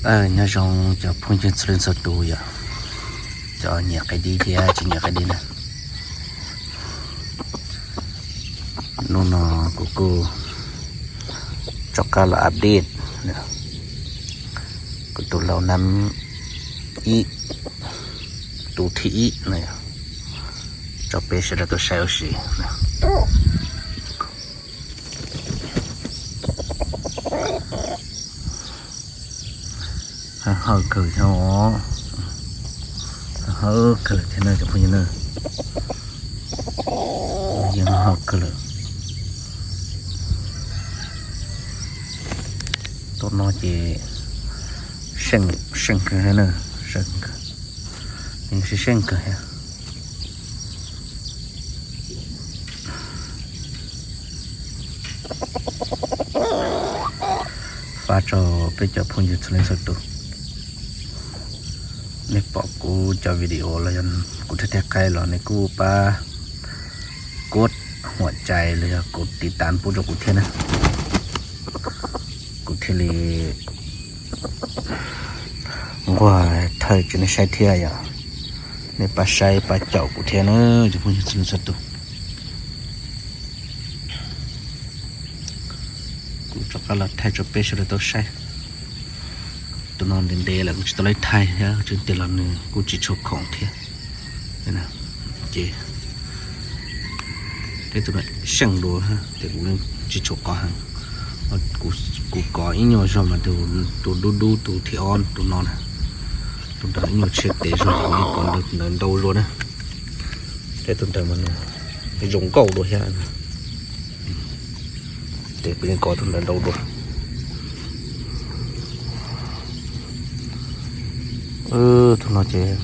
Nyob zoo cov phooj ywg txhua leej txhua tus yom, cov nyiam qaib dib thiab tsis nyiam qaib dib na. Hnub no kuv kuj rov qab los update kuv tus laus nab ib, tus thib ib no yom, rau peb sawv daws tau saib ua si. Hawj kawg thiab os, hawj kawg thiab na cov phooj ywg na, yeej hawj kawg lawm. Tus no ces seej, seej kawg na, seej kawg, yeej seej kawg thiab. Faj rau peb cov phooj ywg txhua leej txhua tus, nej pom kuv cov video los yog kuv thiaj thiaj qaib los nej kuj pab kuv huam cai los yog kuv tiv tas pub rau kuv thiab na. Kuv thiaj li nquag thawj tsis nej saib thiab yom, nej pab saib pab caum kuv thiab na cov phooj ywg txhua leej txhua tus. Kuv rov qab los thaij rau peb sawv daws tau saib. Tus no ntev ntev lawm kuv tsis tau laib thaij thiab, tseeb tiag los nws kuj tsis tshua khoom thiab. Ces thiab tus no seej dua thiab ces kuv tsis tshua kov heev. Kuv kov ib nyuag zog mas tus dub dub tus thib ob tus no na, tus ntawd ib nyuag tshiab tes zog, kuv yeej kov ntawd ntau zog na. Thiab tus ntawd mas nws zoo nkauj dua thiab. Ces kuv yeej kov tus ntawd ntau dua. Tus no ces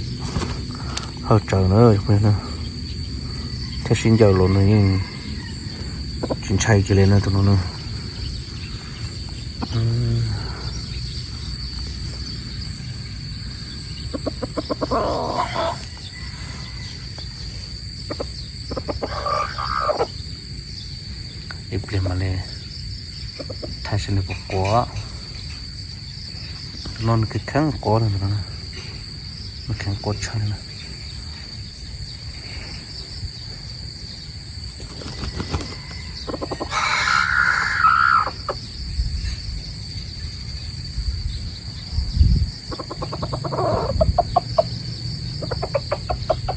hawj tsawv na, thiab sib ncaws los nws yeej tsis ntshai kiag li na tus no na. Ib pliag mam li thaij saib nws puas quav. Tus no nws kheev kheev quav li ntawd, nws kheev quav tshaj li na.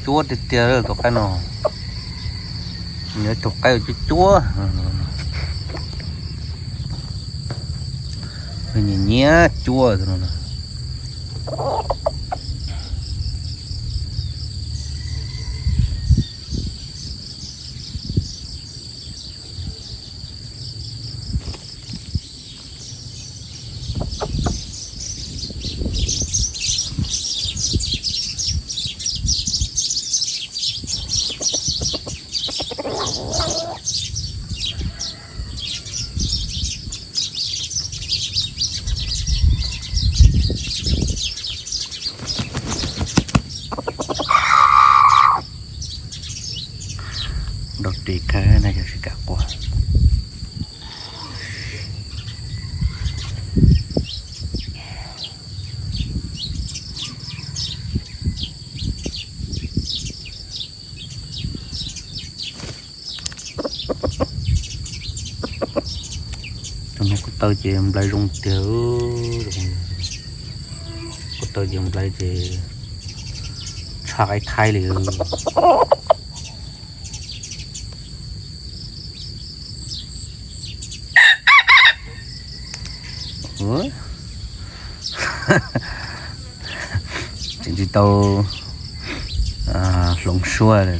Cuab tiag tiag tus qaib no, nws tus qaib cuab cuab, nws nyiam nyiam cuab tus no. Nrau ris kawg na, yog tsis kam quaj. Tus no kuv taw ces nplai zoo tiag. Kuv taw ces nplai ces tshaj qaib thaib li. Tseem tsis tau hloov suab li,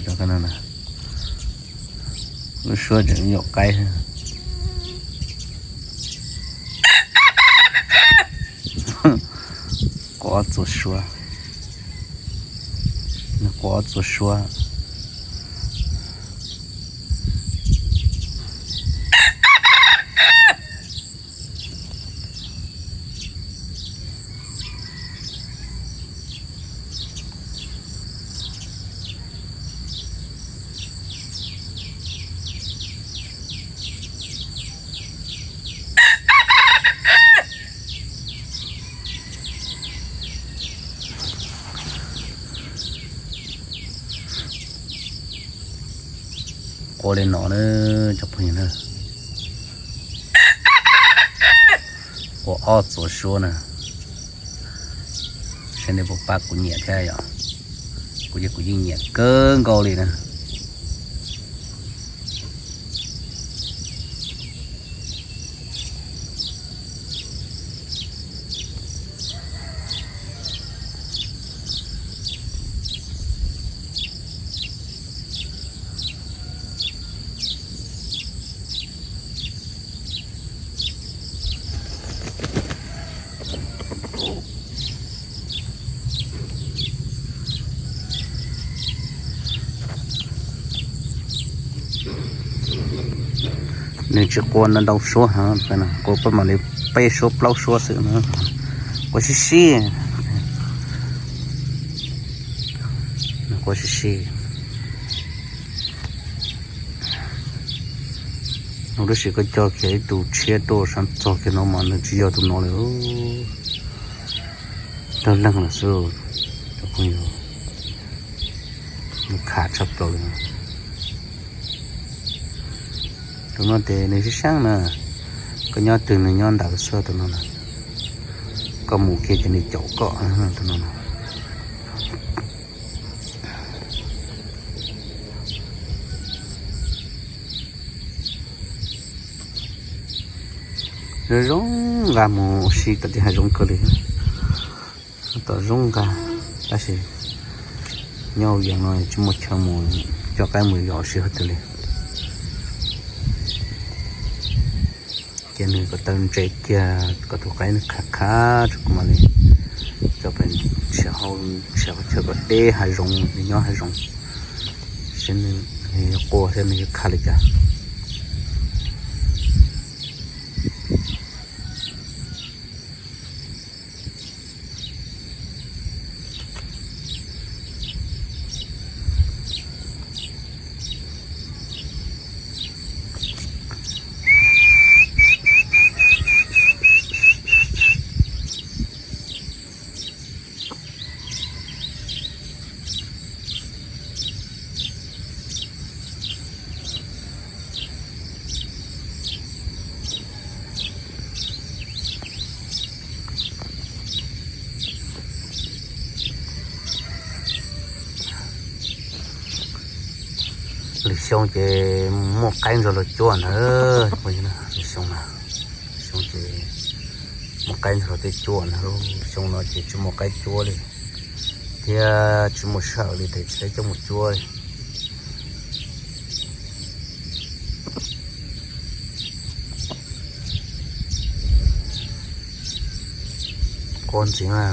lub suab tseem nyuam qaib. Quav txua suab, quav txua suab. Ua li no na, cov phooj ywg na, ua ob txuas suab na, seb nej puas pab kuv nyiam thiab yom. Kuv ces kuv yeej nyiam kawg nkaus li na. Nws tsis qua ntau ntau suab heev, qua pab mam li peb suab plaub suab xwb na. Qua sib sib, qua sib sib. Nws tab sis koj coj kiag ib tug tshiab tuaj sab txog kiag no mas nws tsis yog tus no lawm. Dawb leeg lawm xwb, cov phooj ywg, nws kham tshaj plaws li. Tus no ces nws sib seeb na, koj nyob twg nws nyob ntawd xwb tus no na. Koj mus kiag ces nws caum koj tus no na. Zoo zoo nqa mus ua si tom tej hav zoov kawg li. Tom zoo nqa, tab sis nyob hauv yees no tsis muaj chaw mus coj qaib mus yos ua si qhov twg li. Ces nws kom taw ntse kiag kom tus qaib nws kham kham tso kuv mam li coj pem nrhiav hauv nrhiav qhov chaw kom deb hav zoov, nws nyob hav zoov, seb nws yuav qua thiab nws yuav kham li cas. Lwm xyoo ces muaj qaib ntxog luag cuab ntag. Lwm xyoo na, xyoo ces muaj qaib ntxog luag tej cuab ntag. Xyoo no ces tsis muaj qaib cuab li thiab tsis muaj sij hawm li ces tsis tau coj mus cuab li. Qua ntxiv na.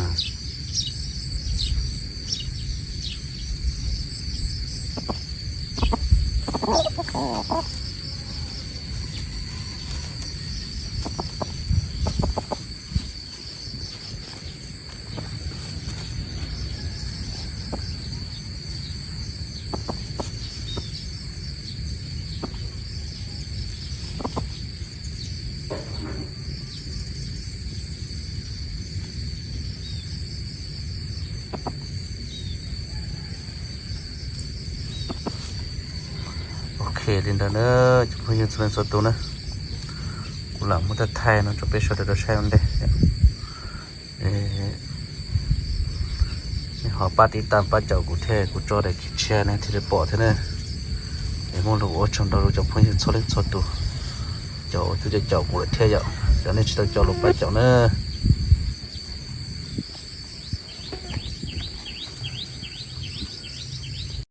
Ok, li ntawd na, cov phooj ywg txhua leej txhua tus na, kuv lam muab thaij thaij no rau peb sawv daws tau saib ua ntej. Nej ho pab tib tag pab caum kuv thiab, kuv tso daim khiv tshiab nej thiaj li pom thiab na. Es muaj lus ua tsaug ntau rau cov phooj ywg txhua leej txhua tus, caum cov caum kuv lawm thiab yom, cov nej tsis tau caum los pab caum na.